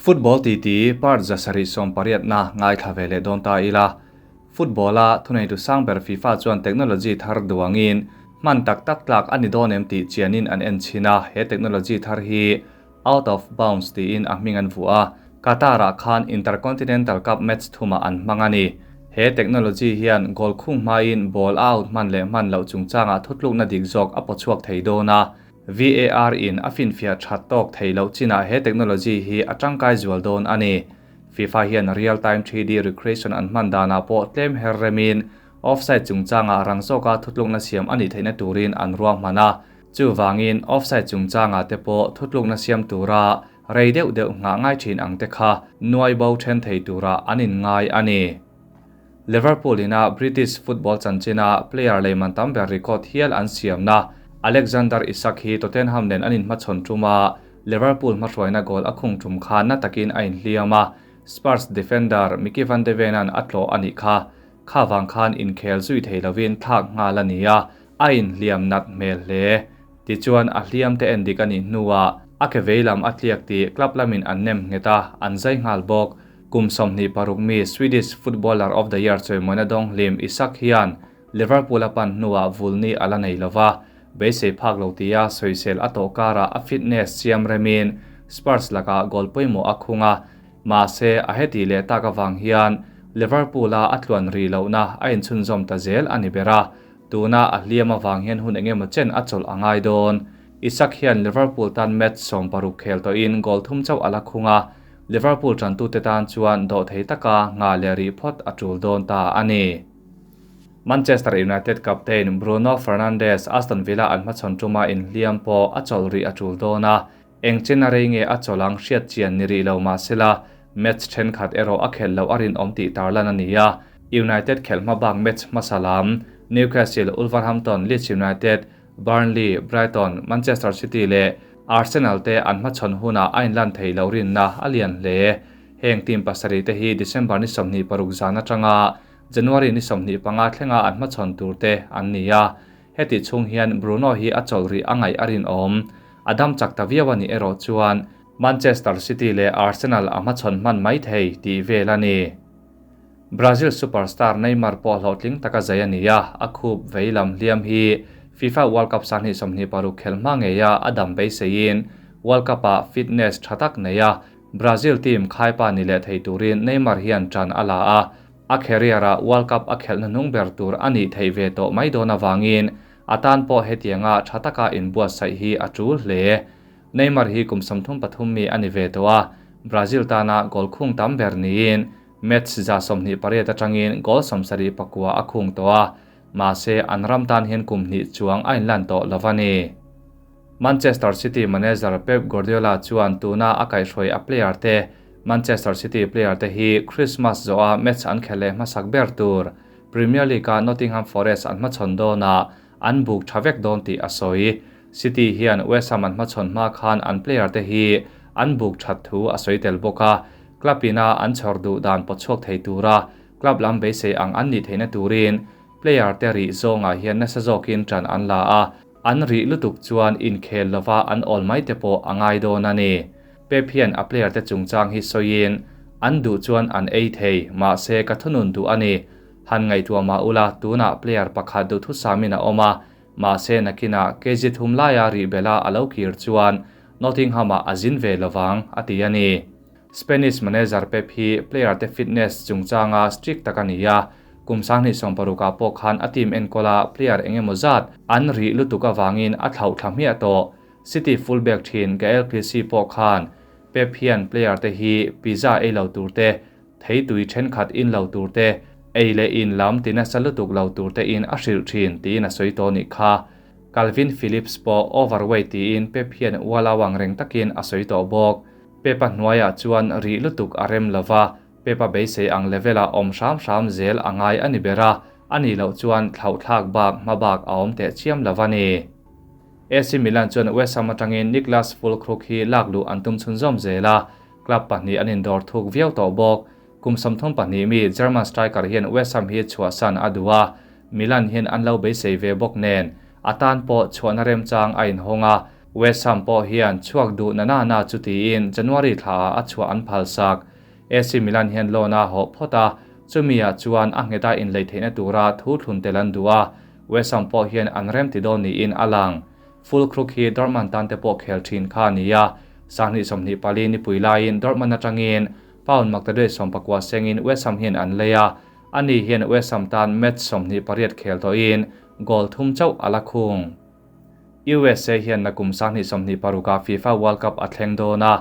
Football titi part 780 na ngaithla ve leh dawn ta ila. Football-a thuneitu sang ber FIFA chuan technology thar duangin hman tak tak tlak a ni dawn em tih chianin an en chhin a, he technology thar hi out of bounds tiin a hming an vuah a, Qatar-ah khan Intercontinental Cup match thumah an hmang a ni. He technology hian goal khung hmain ball a out hman leh hman loh chungchangah thutlukna dik zawk a pawchhuak thei dawn a, VAR in a finfiah that tawk thei loh chinah he technology hi a tangkai zual dawn a ni. FIFA hian real time 3D recreation an hman danah pawh tlem her remin offside chungchangah rang zawka thutlukna siam a nih theihna turin an ruahman a. Chuvangin offside chungchangah te pawh thutlukna siam tura rei deuh deuh nghah ngai thin ang te kha nuai bo then thei tura an inngai a ni. Liverpool ina British football chanchina player leiman tam ber record hial an siamna Alexander Isak hi Tottenham nen an inhmachhawn tuma Liverpool hmahruaina goal a khung tum khan na takin a inhliam a, Spurs defender Micky van de Ven-a'n a tlawh a nih kha. Kha vang khan inkhel zui thei lovin thlak nghal a ni a, a inhliam nat hmel hle. Tichuan a hliam te en dik a nih hnuah a ke vei lam a tliak tih club lamin an nem nghet a, an zai nghal bawk. Kum 26 mi Swedish Footballer of the Year chawimawina dawng hlim Isak hian Liverpool a pan hnuah vulni a la nei lova, beisei phak lo tia sawisel a tawh karah a fitness siam remin Spurs lakah goal pawimawh a khung a, mahse a heti leh tak avang hian Liverpool a a tluan ri lohna a inchhunzawm ta zel a ni ber a, tuna a hliam avang hian hun engemaw chen a chawlh a ngai dawn. Isak hian Liverpool tan match 60 khel tawhin goal thum chauh a la khung a, Liverpool tantute tan chuan dawh thei taka nga leh ri phawt a tul dawn ta a ni. Manchester United captain Bruno Fernandes Aston Villa an hmachhawn tuma inhliam pawh a chawlh rih a tul dawn a, eng chen a rei nge a chawlh ang hriat chian ni rih lo mahsela match thenkhat erawh a khelh loh a rinawm tih tarlan a ni a. United khelh hma bak match hmasa lam Newcastle, Wolverhampton, Leeds United, Burnley, Brighton, Manchester City leh Arsenal te an hmachhawn hunah a inlan thei loh rinna a lian hle. Heng team pasarih te hi December ni 26 zan atanga January ni 25 thlenga an hmachhawn tur te an ni a. Heti chhung hian Bruno hi a chawlh rih a ngaih a rinawm. A dam chak ta viau a nih erawh chuan Manchester City leh Arsenal a hmachhawn hman mai thei tih vel a ni. Brazil superstar Neymar pawh hlawhtling taka zai a ni a, a khup vei lam hliam hi FIFA World Cup 2026 khel hma ngei a a dam beiseiin World Cup-ah fitness tha tak nei a, Brazil team khaipa ni leh thei turin Neymar hian tan a la a, a career-ah World Cup a khelhna hnung ber tur a nih theih ve tawh mai dawn avangin a tan pawh hetianga tha taka inbuatsaih hi a tul hle. Neymar hi kum 33 mi a ni ve tawh a, Brazil tana goal khung tam ber niin match 28 atangin goal 79 a khung tawh a, mahse an ram tan hian kum hnih chuang a inlan tawh lo a ni. Manchester City manager Pep Guardiola chuan tuna a kaihhruai a player te Manchester City player te hi Christmas zawha match an khel leh hmasak ber tur Premier League-a Nottingham Forest an hmachhawn dawna an buk tha vek dawn tih a sawi. City hian West Ham an hmachhawn hma khan an player te hi an buk that thu a sawi tel bawk a, club ina an chhawr duh dan pawchhuak thei tura club lam beisei ang an nih theihna turin player te rih zawngah hian nasa zawkin tan an la a, an rih lutuk chuan inkhel lova an awl mai te pawh a ngai dawn a ni. Pep hian a player te chungchang hi sawiin an duh chuan an ei thei, mahse ka thunun duh a ni. Han ngaihtuah mah ula tunah player pakhat duh thusamin a awm a, mahse nakina kg thum laia rih bela a lo kir chuan Nottingham-ah a zin ve lovang a ti a ni. Spanish manager Pep hi player te fitness chungchanga strict tak a ni a, kum 2016 pawh khan a team enkawla player engemaw zat an rih lutuk awangin a thlauh thla hmiah tawh. City fullback thin Gael Clichy pawh khan Pep hian player te hi pizza ei lo tur te, thei tui thenkhat in lo tur te, ei leh in lam tina sa lutuk lo tur te in a hrilh thin tiin a sawi tawh nih kha. Kalvin Phillips pawh overweight tiin Pep hian ualawang reng takin a sawi tawh bawk. Pep-a hnuaiah chuan rih lutuk a rem lova, Pep-a beisei ang level-ah awm hram hram zel a ngai a ni ber a, ani loh chuan thlauh thlak bak hma bak a awm teh chiam lova ni. AC Milan chuan West Ham atangin Niklas Füllkrug hi lak luh an tum chhunzawm zel a, club pahnih an indawr thuk viau tawh bawk. Kum 32 mi German striker hian West Ham hi chhuahsan a duh a, Milan hian an lo beisei ve bawk nen a tan pawh chhuahna remchang a inhawng a. West Ham pawh hian chhuak duh na na na chu tiin January thlaah a chhuah an phalsak. AC Milan hian loan a hawh phawt a, chumi ah chuan a ngheta inlei theihna tura thu thlun tel an duh a, West Ham pawh hian an rem ti dawn niin a lang. Fullkrug hi Dortmund tan te pawh khel thin kha a ni a, 2024 nipui laiin Dortmund atangin pound maktaduai 19 sengin West Ham hian an lei a, ani hian West Ham tan match 28 khel tawhin goal thum chauh a la khung. USA hian nakum 2026 ah FIFA World Cup a thleng dawn a,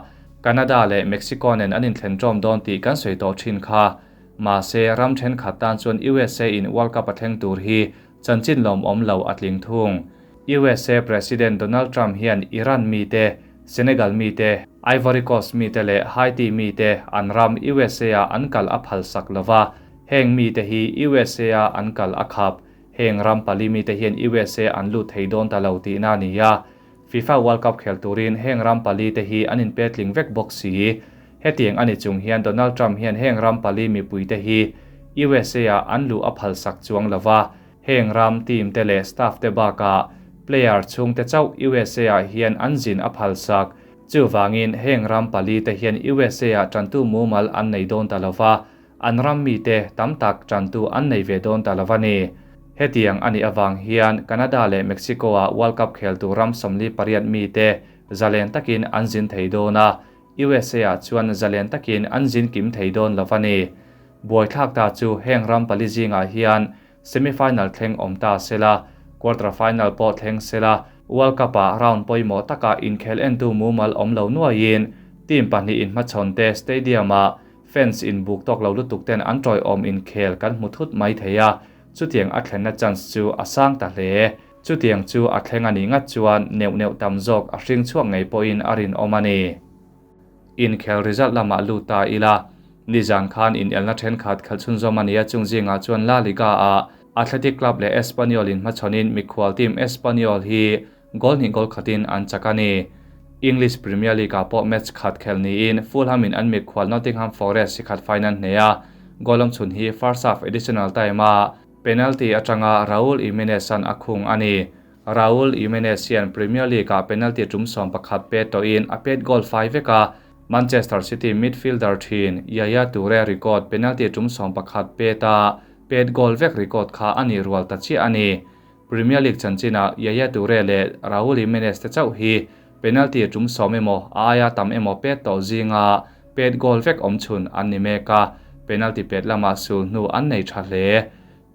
Canada leh Mexico nen an inthlen ṭawm dawn tih kan sawi tawh ṭhin kha. Mahse, ram ṭhenkhat tan chuan USA in World Cup a thleng tur hi chanchin lawmawm lo a tling thung. USA President Donald Trump hian Iran mite, Senegal mite, Ivory Coast mite leh Haiti mite an ram USA ah an kal a phalsak lova, heng mite hi USA ah an kal a khap. Heng ram pali mite hian USA an lut thei dawn ta lo tihna a ni a, FIFA World Cup khel turin heng ram pali te hi an inpetling vek bawk si. Hetiang a ni chung hian Donald Trump hian heng ram pali mipui te hi USA ah an luh a phalsak chuang lo va, heng ram team te leh staff te bakah player chhung te chauh USA ah hian an zin a phalsak. Chuvangin heng ram pali te hian USA ah tantu mumal an nei dawn ta lo va, An ram mite tam tak tantu an nei ve dawn ta lo a ni. Hetiang a nih avang hian Canada leh Mexico-ah World Cup kheltu ram 48 mite zalen takin an zin thei dawn a, USA-ah chuan zalen takin an zin kim thei dawn lo a ni. Buaithlak ta chu heng ram pali zingah hian semi-final thleng awm ta sela, quarter-final pawh thleng sela, World Cup-ah round pawimawh taka inkhel entu mumal awm lo nuaiin team pahnih inhmachhawnte stadium-ah Fans in buk tawk lo lutuk ten an tawiawm inkhel kan hmu thut mai thei a, chutiang a thlenna chance chu a sang ta hle. Chutiang chu a thleng a nih ngat chuan neuh neuh tam zawk a hring chhuak ngei pawhin a rinawm a ni. Inkhel result lamah lut ta ila, nizan khan inelna thenkhat khalh chhunzawm a ni a, chung zingah chuan La Liga ah Athletic Club leh Espanyol in hmachhawnin mikhual team Espanyol hi Goal hnih goal khatin an chak a ni. English Premier League ah pawh match khat khelh niin Fulham in an mikhual Nottingham Forest si khat fine an hneh a, goal awm chhun hi first half additional time a penalty atanga Raul Jimenez an a khung a ni. Raul Jimenez hian Premier League ah penalty tum 11 pet tawhin a pet goal fai vek a, Manchester City midfielder thin Yaya Toure record penalty tum 11 pet a pet goal vek record kha a nih rual ta chiah a ni. Premier League chanchinah Yaya Toure leh Raul Jimenez te chauh hi penalty tum 10 emaw a aia tam emaw pet tawh zinga pet goal vek awm chhun an ni mek a, penalty pet lamah sul hnu an nei tha hle.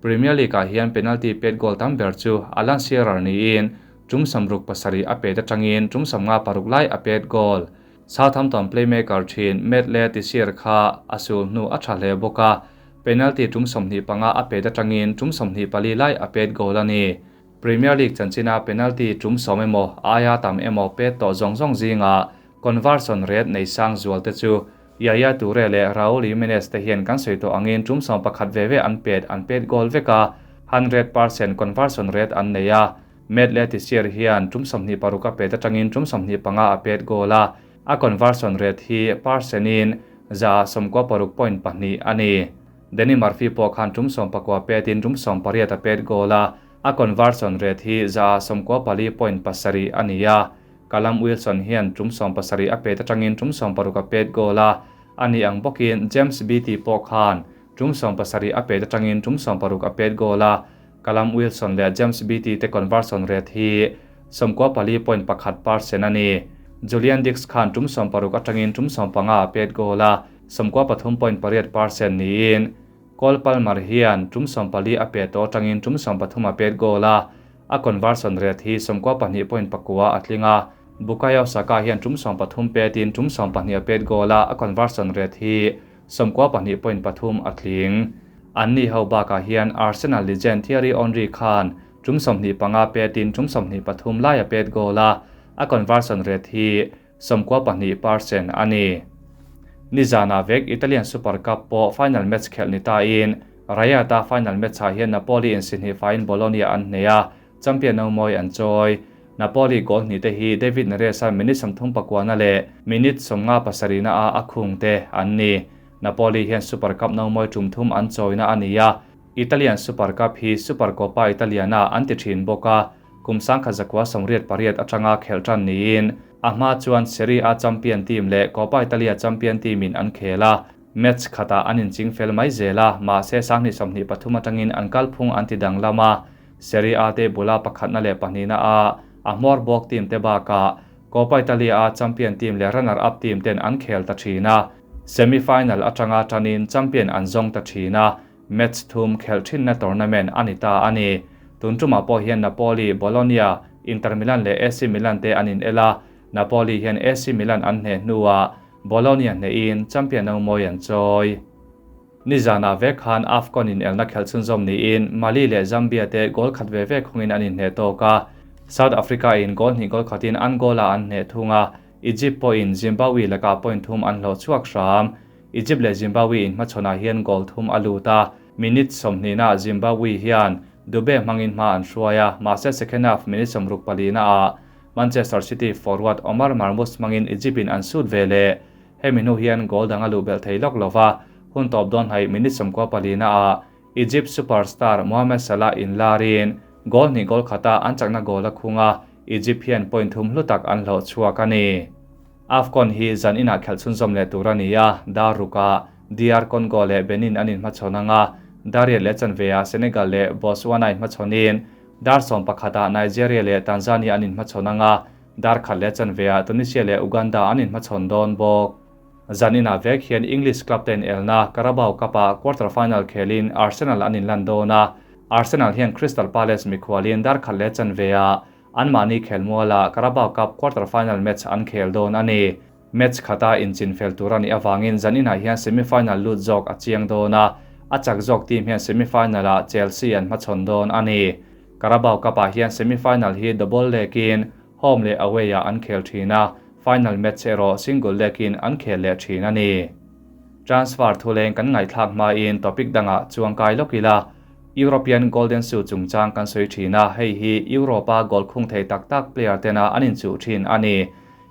Premier League-ah hian penalty pet goal tam ber chu Alan Shearer niin tum 67 a pet atangin tum 56 lai a pet goal. Southampton playmaker thin Matt Le Tissier kha a sul hnu a tha hle bawk a, penalty tum 25 a pet atangin tum 24 lai a pet goal a ni. Premier League chanchina penalty tum 10 emaw aia tam emaw pet tawh zawng zawng zinga conversion rate nei sang zual te chu Yaya Toure leh Raul Jimenez te hian kan sawi tawh angin tum 11 ve ve an pet an pet goal vek a, 100% conversion rate an nei a. Matt Le Tissier hian tum 26 a pet atangin tum 25 a pet goal a, a conversion rate hi percent in 96.2 a ni. Danny Murphy pawh khan tum 19 petin tum 18 a pet goal a, a conversion rate hi 94.7 a ni a. Callum Wilson hian tum 17 a pet atangin tum 16 a pet goal a, ani ang bawkin James Beattie pawh khan tum 17 a pet atangin tum 16 a pet goal a, Callum Wilson leh James Beattie te conversion rate hi 94.1% a ni. Julian Dicks khan tum 16 atangin tum 15 a pet goal a, 93.8% niin Cole Palmer hian tum 14 a pet tawh atangin tum 13 a pet goal a, a conversion rate hi 92.9 a tling a. Bukayo Saka hian tum 13 petin tum 12 a pet goal a, a conversion rate hi 92.3 a tling. An ni ho bakah hian Arsenal legend Thierry Henry khan tum 25 petin tum 23 lai a pet goal a, a conversion rate hi 92% a ni. Nizana vek Italian Super Cup pawh final match khelh ni ta in Rayata final match ah hian Napoli in Sydney fain Bologna an hneh a, champion no mawi an chawi. Napoli goal hnih te hi David Neres a minute 39 leh minute 57 na a a khung te an ni. Napoli hian Super Cup no mawi tum thum an chawina a ni a, Italian Super Cup hi Super Coppa Italiana an ti thin bawk a. Kum 1988 atanga khelh tan niin a hma chuan Serie A champion team leh Coppa Italia champion team in an khel a, match khatah an inching fel mai zel a, mahse 2023 atangin an kalphung an ti danglam a, Serie A te bula pakhatna leh pahnihna a a hmawr bawk team te bakah Coppa Italia a champion team leh runner up team ten an khel ta thin a, semi-final atanga tanin champion an zawng ta thin a, match thum khelh thinna tournament a ni ta a ni. Tun tumah pawh hian Napoli, Bologna, Inter Milan leh AC Milan te an in el a, Napoli hian AC Milan an hneh hnuah Bologna hnehin champion no mawi an chawi. Nizanah vek khan AFCON in elna khelh chhunzawm niin Mali leh Zambia te goal khat ve ve khungin an inhneh tawk a, South Africa in goal hnih goal khatin Angola an hneh thung a, Egypt pawhin Zimbabwe lakah point thum an hlawh chhuak hram. Egypt leh Zimbabwe inhmachhawnah hian goal thum a lut a, minute 20 ah Zimbabwe hian Dube hmangin hma an hruai a, mahse second half minute 64 ah Manchester City forward Omar Marmoush hmangin Egypt in an sut ve leh. Hemi hnu hian goal dang a luh belh thei lawk lova, hun tawp dawn hnaih minute 94 ah Egypt superstar Mohamed Salah in larin goal hnih goal khata an chakna goal a khung a, Egypt hian point thum hlu tak an hlawh chhuak a ni. AFCON hi zan inah khelh chhunzawm leh tur a ni a, dar rukah DR Congo leh Benin an inhmachhawn anga, Dariet leh chanveah Senegal leh Botswana inhmachhawnin, dar 11ah Nigeria leh Tanzania an inhmachhawn anga, dar khat leh chanveah Tunisia leh Uganda an inhmachhawn dawn bawk. Zan inah vek hian English club ten elna Carabao Cup-ah quarter final khelin Arsenal an inlan dawn a, Arsenal hian Crystal Palace mikhualin dar khat leh chanveah anmahni khelmualah Carabao Cup quarter final match an khel dawn a ni. Match khata inchin fel tur a nih awangin zan inah hian semi-final lut zawk a chiang dawn a, a chak zawk team hian semi-final-ah Chelsea an hmachhawn dawn a ni. Carabao Cup-ah hian semi-final hi double leg-in home leh away-ah an khel thin a, final match erawh single leg-in an khel leh thin a ni. Transfer thuleng kan ngaihthlak hmain topic dangah chuang kai lawk ila, European Golden Shoe chungchang kan sawi thin a, hei hi Europe-a goal khung thei tak tak player tena an inchuh thin a ni.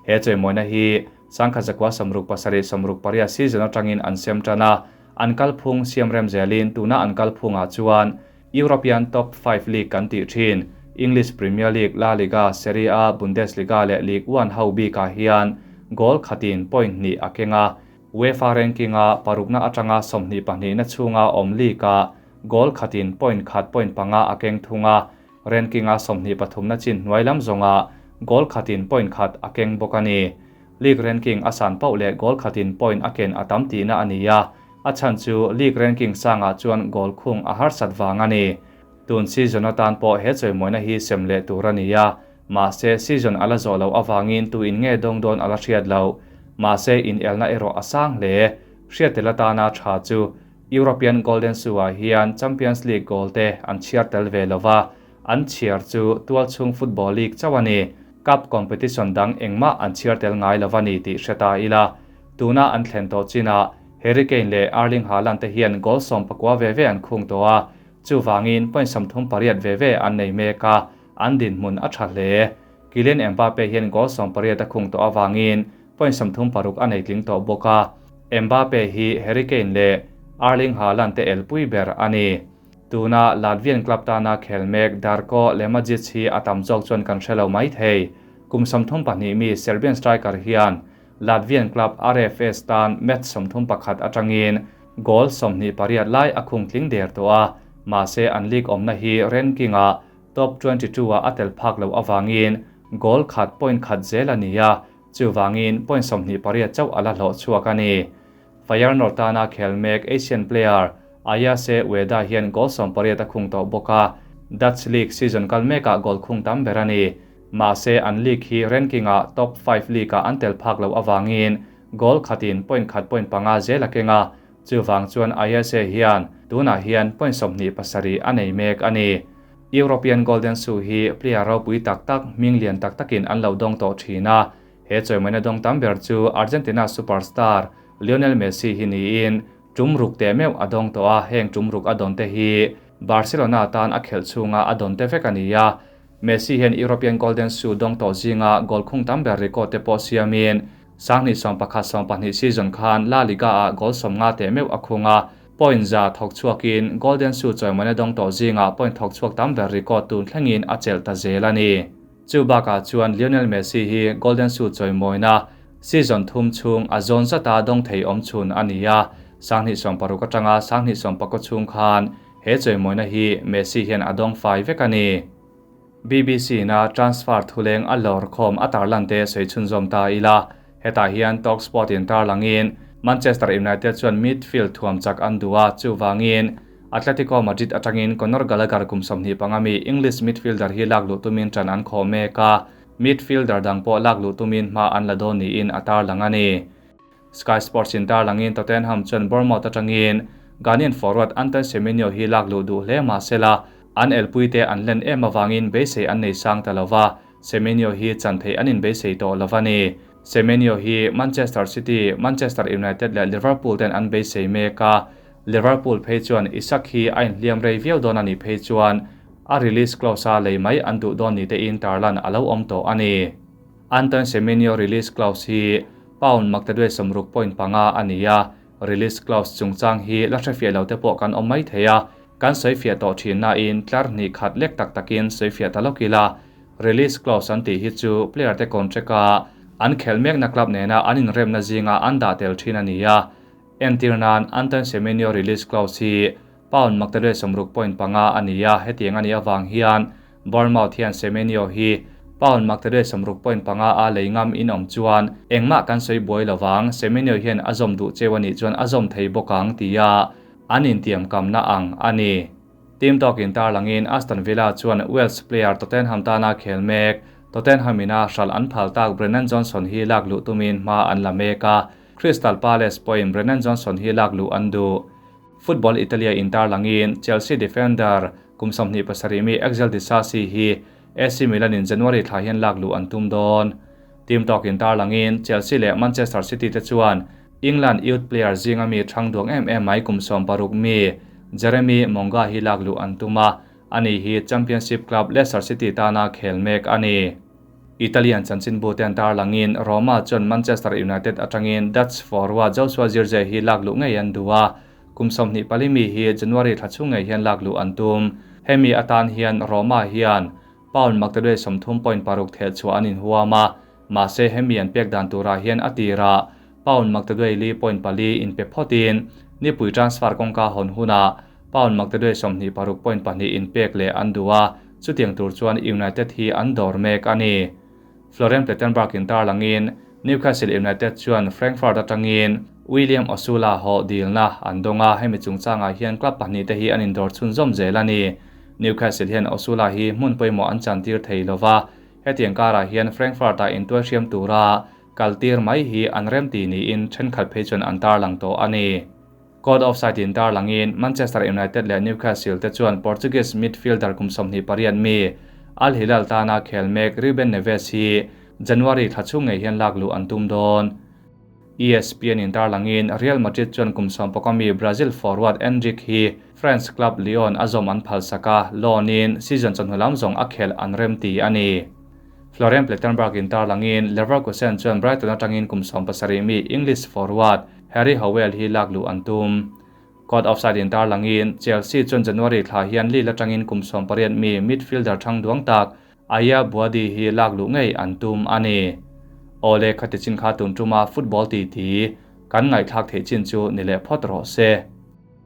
He chawimawina hi 1967 68 season atangin an sem tan a, an kalphung siam rem zelin tuna an kalphungah chuan European Top 5 League kan tih thin, English Premier League, La Liga, Serie A, Bundesliga leh Ligue 1 ho bikah hian goal khatin point hnih a keng a, UEFA ranking-a parukna atanga 22 na chhunga awm league-ah goal khatin point khat point panga a keng thung a, ranking-a 23 na chin hnuai lam zawnga goal khatin point khat a keng bawk a ni. League ranking a san pauh leh goal khatin point a ken a tam tihna a ni a, a chhan chu league ranking sangah chuan goal khung a harsat vang a ni. Tun season atan pawh he chawimawina hi sem leh tur a ni a, mahse season ala zawh loh awangin tu in nge dawng dawn ala hriat loh. Mahse in elna erawh a sang hle. Hriat tel atana tha chu European Golden Shoe-ah hian Champions League goal te an chhiar tel ve lova, an chhiar chu tualchhung football league chauh a ni. Cup competition dang engmah an chhiar tel ngai lova ni tih hre ta ila. Tuna an thlen tawh chinah Harry Kane leh Erling Haaland te hian goal 19 ve ve an khung tawh a, chuwangin point 38 ve ve an nei mek a, an dinhmun a tha hle. Kylian Mbappe hian goal 18 a khung tawh awangin point 36 a nei tling tawh bawk a. Mbappe hi Harry Kane leh Erling Haaland te elpui ber a ni. Tuna Latvian club tana khel mek Darko Lemajic hi a tam zawk chuan kan hrelo mai thei. Kum 32 mi Serbian striker hian Latvian club RFS tan match 31 atangin goal 28 lai a khung tling der tawh a, mahse an league awmna hi ranking-ah top 22 a atel phak lo awangin goal khat point khat zel a ni a, chuwangin point 28 chauh ala hlawh chhuak a ni. Feyenoord tana khel mek Asian player Ayase Ueda hian goal 18 a khung tawh bawk a, Dutch League season kal mekah goal khung tam ber a ni. Mahse an league hi ranking-ah top 5 league-ah an tel phak lo awangin goal khatin point khat point panga zel a keng a, chuwang chuan Ayase hian tunah hian point 27 a nei mek a ni. European Golden Shoe hi player ropui tak tak hming lian tak takin an lo dawng tawh thin a, he chawimawina dawng tam ber chu Argentina superstar Lionel Messi hi niin tum ruk te meuh a dawng tawh a, heng tum ruk a dawn te hi Barcelona tan a khelh chhunga a dawn te vek a ni a. Messi hian European Golden Shoe dawng tawh zinga goal khung tam ber record te pawh siamin 2011-12 season khan La Liga-ah goal 50 te meuh a khung a. Point 100 thawk chhuakin Golden Shoe chawimawina dawng tawh zingah point thawk chhuak tam ber record tun thlengin a chelh ta zel a ni. Chu bakah chuan Lionel Messi hi Golden Shoe chawimawina season thum chhung a zawn zata dawng thei awm chhun a ni a, 2016 atanga 2019 chhung khan he chawimawina hi Messi hian a dawng fai vek a ni. BBC na transfer thuleng a lawr khawm a tarlan te sawi chhunzawm ta ila. Hetah hian Talksport in tarlangin Manchester United chuan midfield thuam chak an duh a, chuvangin Atletico Madrid atangin Conor Gallagher kum 25 mi English midfielder hi lak luh tumin tan an khawh mek a, midfielder dang pawh lak luh tumin hma an la dawn niin a tarlang a ni. Sky Sports in tarlangin Tottenham chuan Bournemouth atangin Ghanaian forward Antoine Semenyo hi lak luh duh hle mahsela an elpuite an len em awangin beisei an nei sang ta lova, Semenyo hi chan thei an in beisei tawh lova ni. Semenyo hi Manchester City, Manchester United leh Liverpool ten an beisei mek a, Liverpool phei chuan Isak hi a inhliam rei viau dawn a nih phei chuan a release clause a lei mai an duh dawn ni te in tarlan a lo awm tawh a ni. Antoine Semenyo release clause hi pound maktaduai 60.5 a ni a, release clause chungchang hi la hrefiah lo te pawh kan awm mai thei a, kan sawifiah tawh thin na in tlar hnih khat lek tak takin sawifiah ta lawk ila. Release clause an tih hi chu player te contract a an khel mek na club nena an inremna zinga an dah tel thin a ni a. Entir nan Antoine Semenyo release clause hi pound maktaduai 60.5 a ni a, hetiang a ni awang hian Bournemouth hian Semenyo hi pound maktaduai 60.5 a leingam in awm chuan engmah kan sawi buai lovang, Semenyo hian a zawm duh cheu ani chuan a zawm thei bawk ang tia an intiam kamna ang a ni. Team talk in tarlangin Aston Villa chuan Wales player Tottenham tana khel mek Tottenham ina hral an phal tak Brennan Johnson hi lak luh tumin hma an la mek a, Crystal Palace pawhin Brennan Johnson hi lak luh an duh. Football Italia in tarlangin Chelsea defender kum 27 mi Axel Disasi hi AC Milan in January thla hian lak luh an tum dawn. Team talk in tarlangin Chelsea leh Manchester City te chuan England youth player zinga mi thang duang em em mai kum 16 mi Jeremy Monga hi lak luh an tum a, ani hi Championship club Leicester City tana khel mek ani. Italian chanchin bu ten tarlangin Roma chuan Manchester United atangin Dutch forward Joshua Zirkzee hi lak luh ngei an duh a, kum 24 mi hi January thla chhung ngei hian lak luh an tum. Hemi atan hian Roma hian pound maktaduai 30.6 theh chu an inhuam a, mahse hemi an pek dan turah hian a tira pound maktaduai li point pali in pe photin nipui transfer kawngka hawn huna pound maktaduai 26.2 in pek leh an duh a, chutiang tur chuan United hi an dawr mek a ni. Florian Plettenberg in tarlangin Newcastle United chuan Frankfurt atangin William Osula ho dilna an dawnga, hemi chungchangah hian club pahnih te hi an indawr chhunzawm zel a ni. Newcastle hian Osula hi hmun pawimawh an chantir thei lova, hetiang karah hian Frankfurt-ah intuai hriam tura kaltir mai hi an rem ti niin thenkhat phei chuan an tarlang tawh a ni. Code offside in tarlangin Manchester United leh Newcastle te chuan Portuguese midfielder kum 28 mi Al Hilal tana khel mek Ruben Neves hi January thla chhung ngei hian lak luh an tum dawn. ESPN in tarlangin Real Madrid chuan kum 11 mi Brazil forward Endrick hi France club Lyon a zawm an phal saka, loan in season chawhnu lam zawng a khel an rem ti a ni. Florian Plettenberg in tarlangin Leverkusen chuan Brighton atangin kum 17 mi English forward Harry Howell hi lak luh an tum. Code offside in tarlangin Chelsea chuan January thla hian Lille atangin kum 18 mi midfielder thang duang tak Aya Buadi hi lak luh ngei an tum a ni. Ole khati chin kha tun tuma football ti ti kan ngai thlak thei chin chu ni le phawt rawh se.